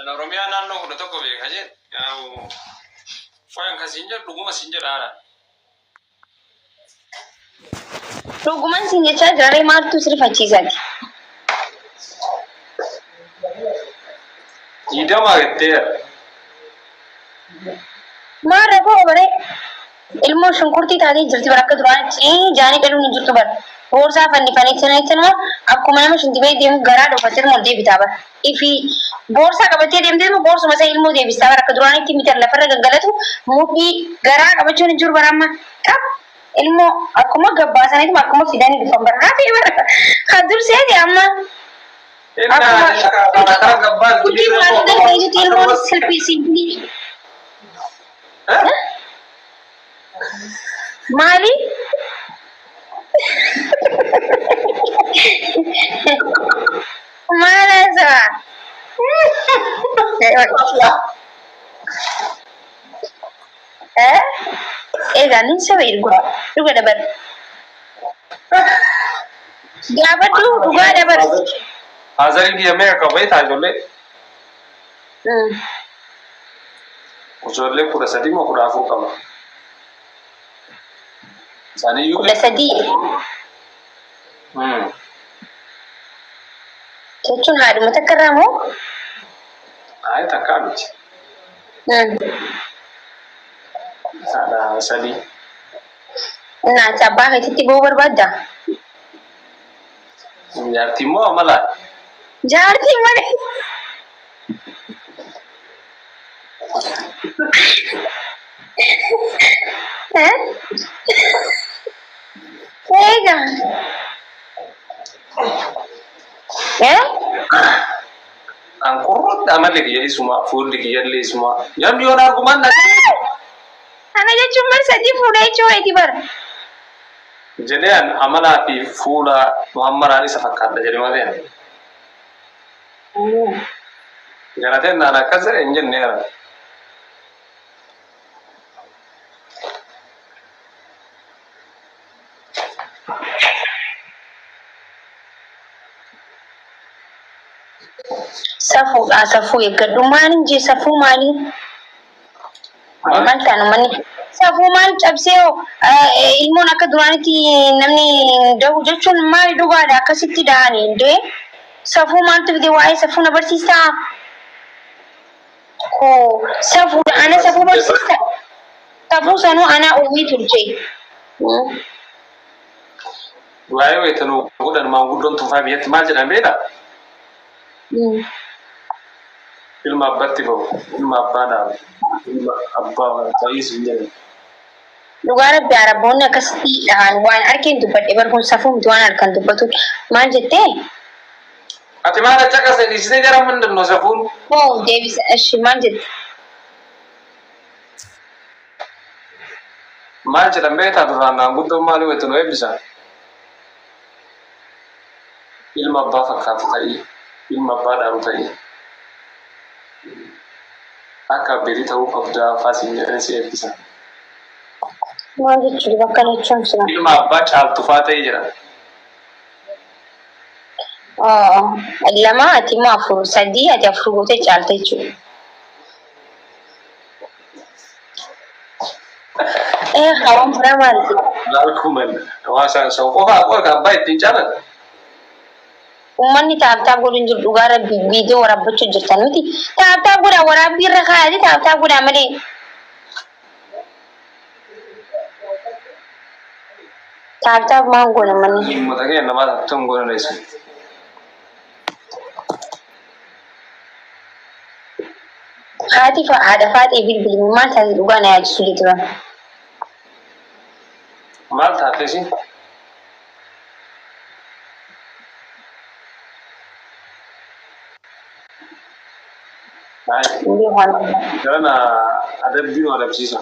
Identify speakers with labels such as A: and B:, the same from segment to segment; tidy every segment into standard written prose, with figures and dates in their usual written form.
A: Kan Oromiyaa naannoo 11 beeka jedhe. Yaa'u qoyan kan siin jedhu dhuguma siin jedha haadha.
B: Dhuguman siin jechaa jiraree maaltu si rifachiisati?
A: Diidama jetteera.
B: Maal rakkoo qabaree? Ilmoon shunkurtii taatee jirti bar akka duraan jaanii dhaluun hin jirtu bar. Boorsaa fannifanii sanuma akkuma nama shintibee deemu garaa dhofatee ol deebitaa bar. Ifi boorsaa qabattee deemtee boorsuma isa ilmoo deebistaa bar akka duraanitti miti lafarra gangalatu mudhii garaa qabachuun hin jiru bar amma. Qab ilmoo akkuma gabbaasaniituma akkuma fidanii dhufan bar hafee bar kan durseeti amma. Akkuma hojii duraan dandeessutti ilmoon silpii simpilii. Maali? Maal haasawa? Eh? Egaa nin saba dhugaa dhuga dabar. Gaafadhu dhugaa dabar.
A: Haazariin kiyya meeqa qaba beektaa ijoollee? Ijoollee 13 moo 14 qaba. Isaaniyyuu
B: 13 jechuun haadhuma takka irraa moo?
A: Ayi takkaa miti. Haadha sadii.
B: Naati abbaa keetitti ba'uu barbaaddaa?
A: Jaartii immoo amalaa.
B: Jaartii malee. Eh? Eega. Eh?
A: An qurrutti amalli kiyya isuma fuulli kiyyallee isuma. Namni yoon argumaan na
B: Kana jechuun bar sadii fuudha jechuu keeti bar.
A: Jedhee an amalaa fi fuula Muhammadaan isa fakkaadha jedhe malee. Jalateen naan akkas jedhe hin jenne ara.
B: Safuudha safuu eeggadhu maalin jee safuu maalii? Maal ta'an uummanni safuu maal cabsee hoo ilmoon akka duraanitti namni dahu jechuun maal dhugaadha akkasitti dahani indee safuu maaltu fide waa'ee safuu na barsiistaa koo safuudha ana safuu barsiista safuu sanuu anaa uumee tolchee.
A: Waa'ee wayita nu godhan maanguddoon tufaa biyyatti maal jedhan beektaa? Ilma abbatti bahu, ilma abbaa dhaalu, ilma abbaa ta'iis hin jedhan.
B: Dhugaa rabbi arabboonni akkasitti dhahan waan arkeen dubbadhe bar kun safuu miti waan harkan dubbatu maal jettee?
A: Ati maal achi akkas dhiisitee jara mindin no safuun?
B: Hoo deebisa eshi maal jette?
A: Maal jedhan beektaa duraan maanguddoon maal wayita nu eebbisan? Ilma abbaa fakkaatu ta'ii, ilma abbaa dhaalu ta'ii. Akka abbeetii ta'uu qabdaa faa siin jedhanii si eebbisan.
B: Maal jechuudha bakka jechuun sila?
A: Ilma abbaa caaltu faa ta'ii jedhan.
B: Lama ati immoo afur sadii ati afur gootee caalta jechuudha. Ee hawaan biraa maal?
A: Laalkuman hawaasaan sau qofaa qofa kan abbaa ittiin caalan.
B: Uummanni taap taap godhu hin jiru dhugaa rabbi viidiyoo waraabbachuu jirtan miti. Taap taap godhaa waraabbii irra kaayati taap taap godhaa malee. Taap taap maal goona manni?
A: Uummata keenya namaa taphatan goona leessu.
B: Haati fa haadha faaxee bilbilimi maal taate dhugaa na yaachisuu jetti bara.
A: Maal taate isin?
B: Hin beeku ani.
A: Garana adabbii nu adabsiisa.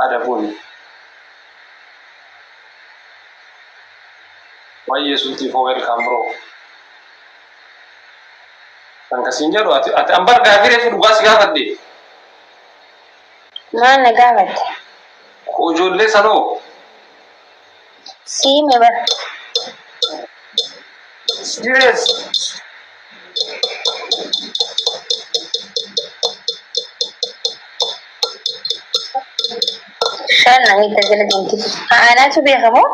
A: Adabuuni. Wayyee sultii koo welcome bro. Kan kasiin jedhu ati ati an bar gaafii reefu dhugaa si gaafadhe.
B: Maal na gaafatte?
A: Koo ijoollee sanoo
B: Sii hime bar.
A: Serious.
B: Jalaan naan jette jala deemti. Haa anaatu beeka moo?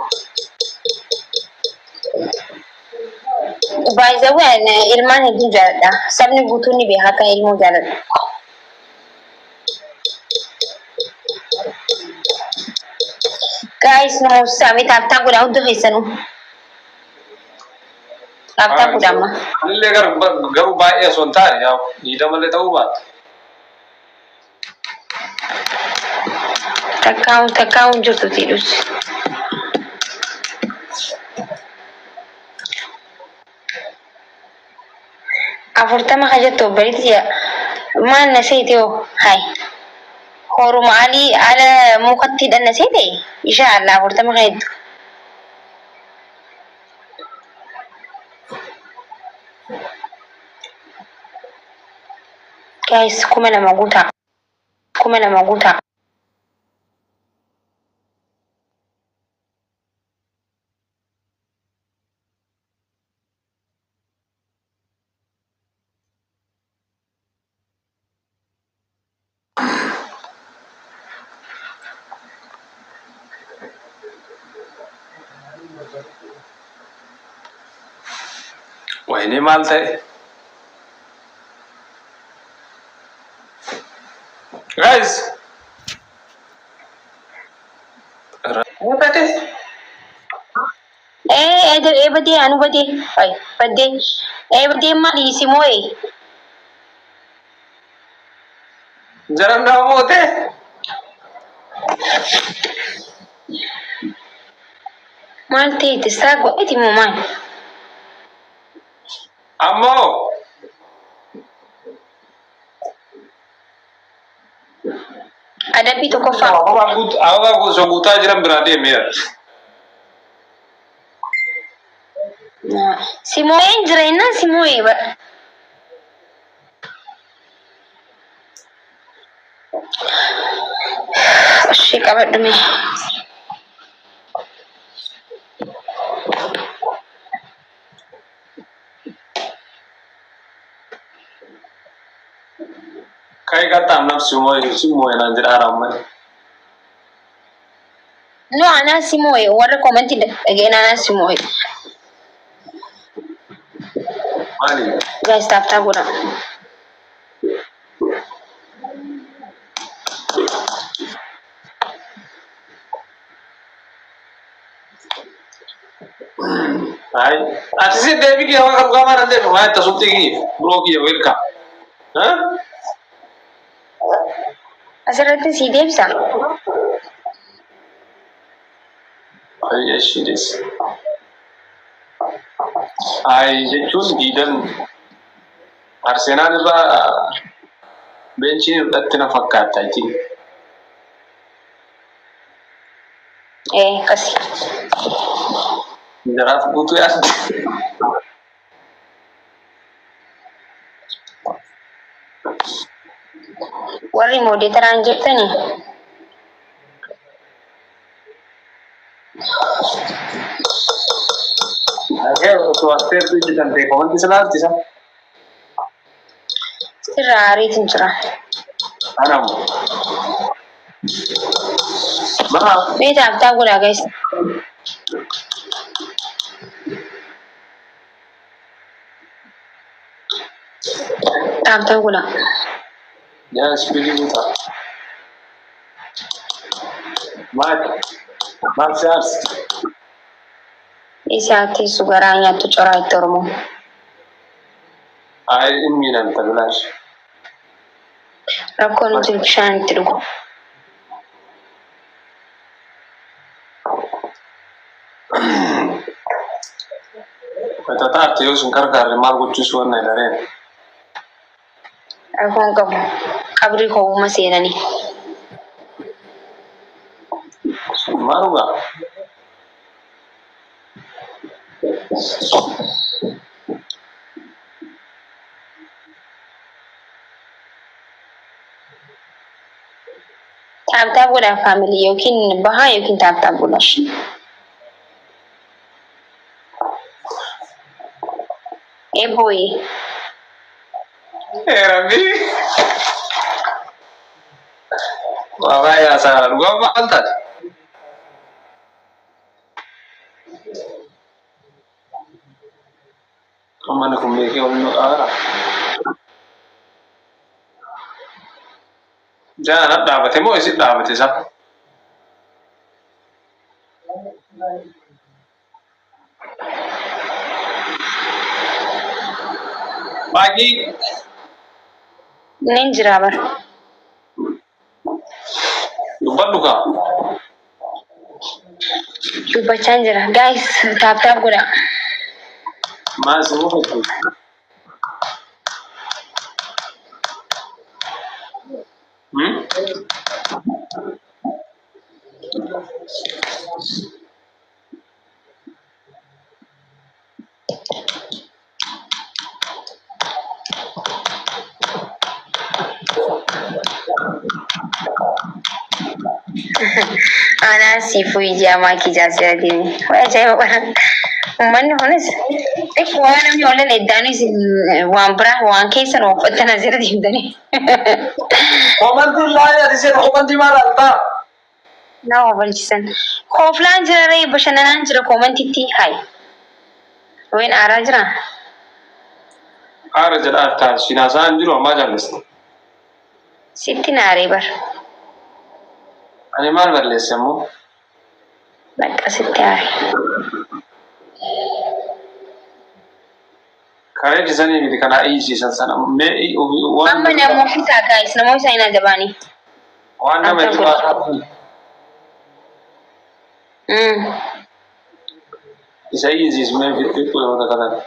B: Baay'isawwan ilmaan hedduu jaaladha. Sabni guutuun ni beeka akka ilmoo jaaladhu. Guys, nu saamee tap tap godhaa hunda keessanuu. Tap tap godhaa amma.
A: Anillee garuu baay'ee osoo hin taane yaa diidamallee ta'uu baata.
B: Takkaa'uun takkaa'uun jirtu tiidhus. 40 ka jettu obboleetti tiyya maal na seete hoo hay horuma alii ala mukatti hidhan na seete isha Allah 40 ka jettu. Guys 2000 guutaa 2000 guutaa.
A: Wayinee maal ta'e? Guys! Rakkoo
B: Ee ee badee anu badee ay badee ee badee maali si moo'e.
A: Jaran nama moote.
B: Maal ta'e tistaa godheti moo maal?
A: Ammoo
B: Adabbii tokkoffaa.
A: Ababaa osoo guutaa jiran biraa deemeera.
B: Si moo'een jira innaan si moo'ee bara. Ishee qabadhu mee.
A: Kai qaxxaam nafsi moo'e si moo'e naan jedhaa malee.
B: No anaa si moo'e warra komantii dhageen anaa si moo'e.
A: Maali?
B: Guys tap tap godha.
A: Ay, ati si deebii kiyya waan dhugaa maal deebi waan itti sulxii kiyya biroo kiyya welcome. Ha?
B: Asirratti sii deebisa.
A: Ay, eshi des. Ay, jechuun diidan Arsenaal irraa beenchiin irratti na fakkaata I think.
B: Ee akkasi.
A: Jaraaf guutuu yaadde.
B: Warri moodeetaraan jirtani
A: Dhagee osoo asteertu hojjetan ta'e komanti silaalti isa.
B: Sirraa aariitiin jira.
A: Anamu. Maa
B: Mee tap tap godhaa guys. Tap tap godhaa.
A: Yaa ispiidii guutaa. Maal maal si aarsi?
B: Isaa teessu garaa nyaattu coraa itti Oromoo.
A: Ay hin miidhamta bilaash.
B: Rakkoon nuti bishaan itti dhugu.
A: Tataarte yoo sun gargaarre maal gochuus waan na ilaaleen.
B: Rakkoon qabu. Qabrii koo uuma seenanii.
A: Sun maal dhugaa?
B: Tap tap godhaa family yookiin bahaa yookiin tap tap godhaa. Eebooyi.
A: Rabbi. Waa baay'ee haasa'aa dhugaa maal taate? Uummanni kun beekee ol nu qaara. Jaana dhaabate moo isin dhaabate isa? Maakii.
B: Nin jira bar.
A: Dubbadhu kaa.
B: Dubbachaan jira. Guys, tap tap godha.
A: Maal si mufatte? Hmm?
B: Anaa siifuu ijaa maakii jaasira deemi. Waa ajaa'iba qaba. Uummanni kunis xiqqoo waan namni wallan eddaanis waan biraa waan keessan uffattan asirra deemtanii.
A: Komantiin laayee ati seeta komantii maal altaa?
B: Nama obolchisan. Kooflaan jira ree bashannanaan jira koomantitti hayi. Wayin aaraa jira.
A: Aara jedhaa ta'a. Sinaasaa hin jiru ammaa jaalliste.
B: Sitti naaree bar.
A: Ani maal balleesse immoo?
B: Bakka sitti aare.
A: Karee dhisanii miti kanaa iyyisiisan sana. Mee waan
B: Amma namoota isaa guys namoota isaa hin adabaanii.
A: Waan nama
B: Akka
A: itti
B: godhu.
A: baasaa isa iyyisiisu mee xiqqoo yoo takka.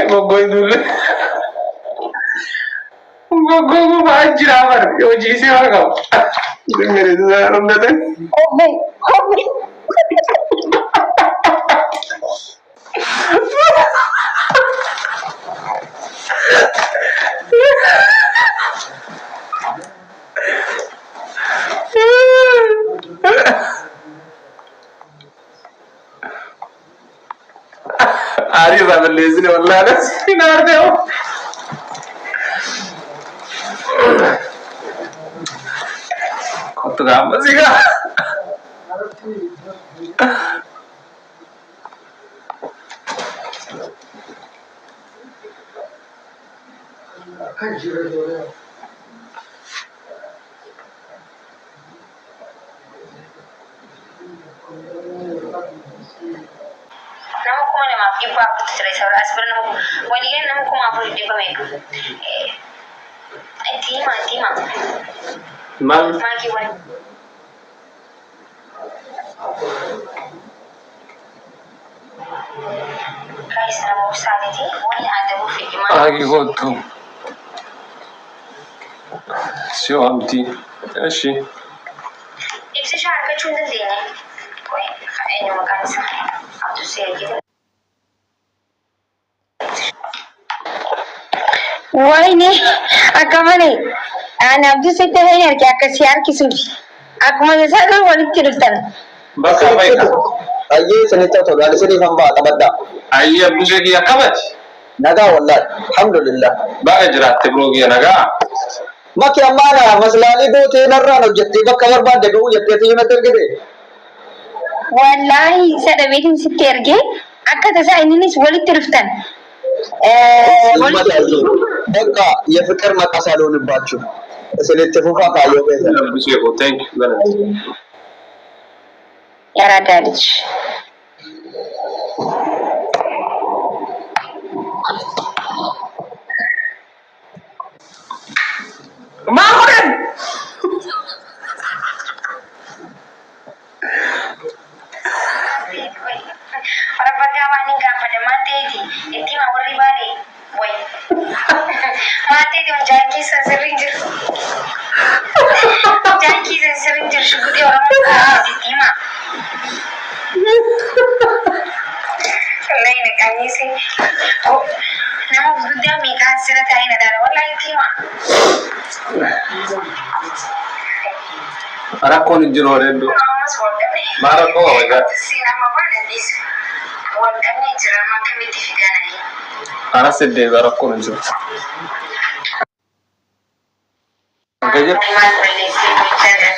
A: Goggoydulle. Goggoguu ba'aa jira bara hojii isee waan qabu.
B: Kophee kophee.
A: Aarii irraa balleessine wallaahi hin aartee hoo. Kottu gaama si gaa.
B: Nama 2400tu jira isa bira as bira nama waliigalan nama 4500 meeqa. Itti himaa itti himaa.
A: Maal?
B: Maakii wal. Guys nama obsaatiti wani adabuu fedhi maal.
A: Maakii kottu. Si waamti. Eshi.
B: Ibsishaa argachuu hin dandeenye. Qoy eenyu maqaan isaa? Abdusee argite. Wayne akka malee ani Abduseetti hin arge akkasii harkisuufi. Akkuma isaa garuu walitti dhuftan.
A: Bakka beeka.
C: Ayyee isinitti haa tolu. Ani isiniif hambaa qabadhaa.
A: Ayyee Abdusee kiyya akkamati?
C: Nagaa wallahi. Alhamdulillah.
A: Baga jiraatte biroo kiyya nagaa.
C: Maki ammaana maslaalii gootee narraan hojjettee bakka barbaadde ga'uu jettee tiyyuu natti ergite.
B: Wallaahi isa dhabeetiin sitti ergee akka tasaa inninis walitti dhuftan.
C: Ummata bakka የፍቅር መቀሳ ልሆንባችሁ isinitti fufaa kaayyoo keessan.
A: Abdusee koo thank you galata.
B: የአራዳ ልጅ
A: Maal godhan?
B: Warra waan hin gaafadhe maal ta'eeti itti hima warri baale way maal ta'eeti mucaan keessa sirri hin jiru. Mucaan keessa sirri hin jiru shugguxii Oromoo itti hima. Wallahi na qaanise. Nama Nama gurguddaa meeqaan sira taa'ee na daala. Wallahi itti hima.
A: Rakkoon hin jiru hedduu.
B: Ammas wal dhabne.
A: Maa rakkoo qaba egaa?
B: Siin amma baana dhiisu. Wal dhabne jira amma akkamitti fidananii.
A: Anas deddeebi'a rakkoon hin jiru. Akka jiru.
B: Maal balleessee gochaa jira.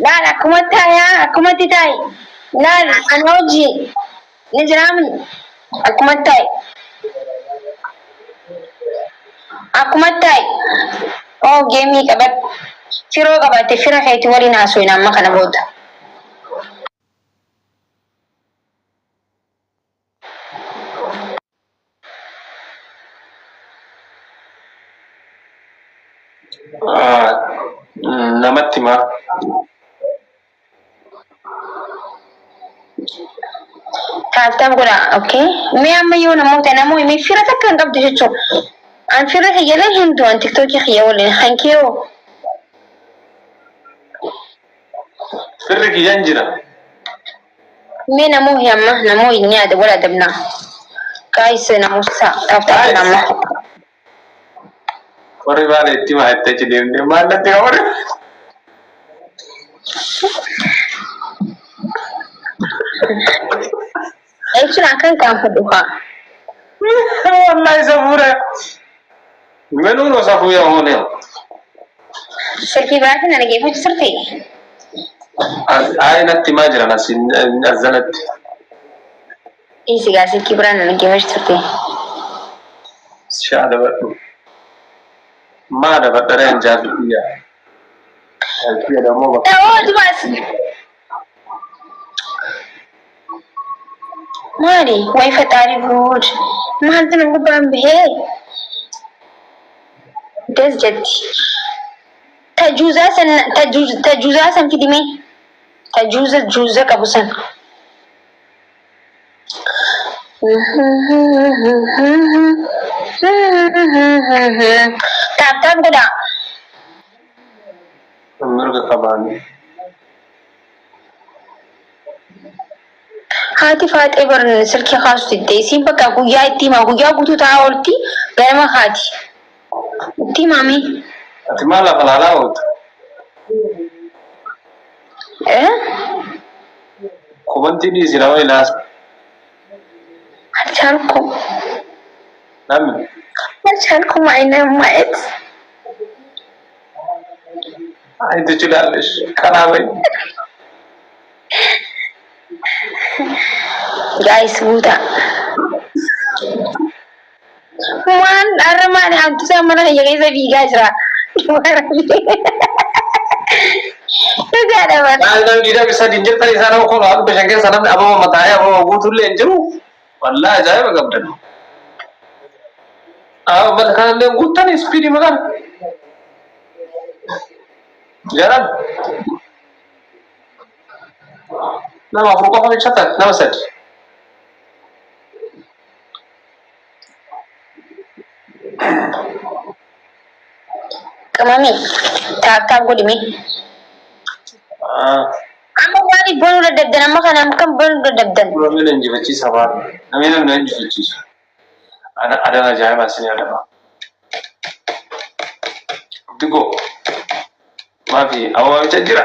B: Laal akkuma taayaa akkumatti taa'i. Laal ana hojii ni jiraamni akkuma taa'i. Akkuma taa'i. Oo geemii qabadhu. Firoo qabaatte fira keeti waliin haasofina amma kana booda.
A: Namatti himaa.
B: Taap taap godha okay. Mee amma yoo namoota namoo himee fira takka hin qabdu jechuudha. An fira kiyyalee hin du'an tiktookii kiyya waliin kan kee hoo.
A: Firri kiyya hin jira.
B: Mee namoo hi amma namoo hin yaada wal adabnaa. Guys namusa taap taap godha amma.
A: Warri baala itti himaa itti achi deemtee maal natti qabu?
B: Jechuun akkan qaanfadhu kaa.
A: Wallahi safuudha. Menuu no safuu yaa hoone.
B: Silkii biraatiin na dhageeffachuu turte.
A: Ayi natti himaa jiran as jalatti.
B: Dhiisi gaa silkii biraan na dhaggeeffachuu turte.
A: Shaa dabadhu. Maa dabadha reen jaarsi kiyya. Kiyya dammoo bakka.
B: Ta'oo dubaas. Maali? Way faxaarii guud. Maaltu na gubbaan bahee? Das jetti. Tajuuzaa san tajuuzaa san fidimee. Tajuuza juuza qabu san. Taap taap godhaa.
A: Mirga qabaani.
B: Haati faaxee bar silkii kaasu didde isiin bakka guyyaa itti himaa guyyaa guutuu taa'aa oolti ganama haati itti himaamee.
A: Ati maal lafa laalaa oolta?
B: Eh?
A: Komantii dhiisi nama ilaasa.
B: አልቻልኩም
A: Namni
B: አልቻልኩም አይነ ማየት
A: አይ ትችላለሽ። ቀና በይ።
B: ጋይስ ጉታ ማን አረ ማን hantuuta mana kiyya keessa fiigaa jira. Dhugaadha bara.
A: Maal namni dhiira sadi hin jirtan isaan nama kun haadhu bishaan keessa namni ababa mataa'ee ababa guutuullee hin jiru. Wallaahi ajaa'iba qabdan. Ababa kanallee guuttan ispiidii maqaan. Jaran. Nama afur qofa bichata nama sadi.
B: Qimamii taap taap godhime. Amma maaliif banuu dadhabdan amma kana akkam banuu dadhabdan.
A: Namni na injifachiisa maal? Namni namni na injifachiisu. Adana ajaa'iba isin yaadama. Digoo. Maafi ababa bicha jira.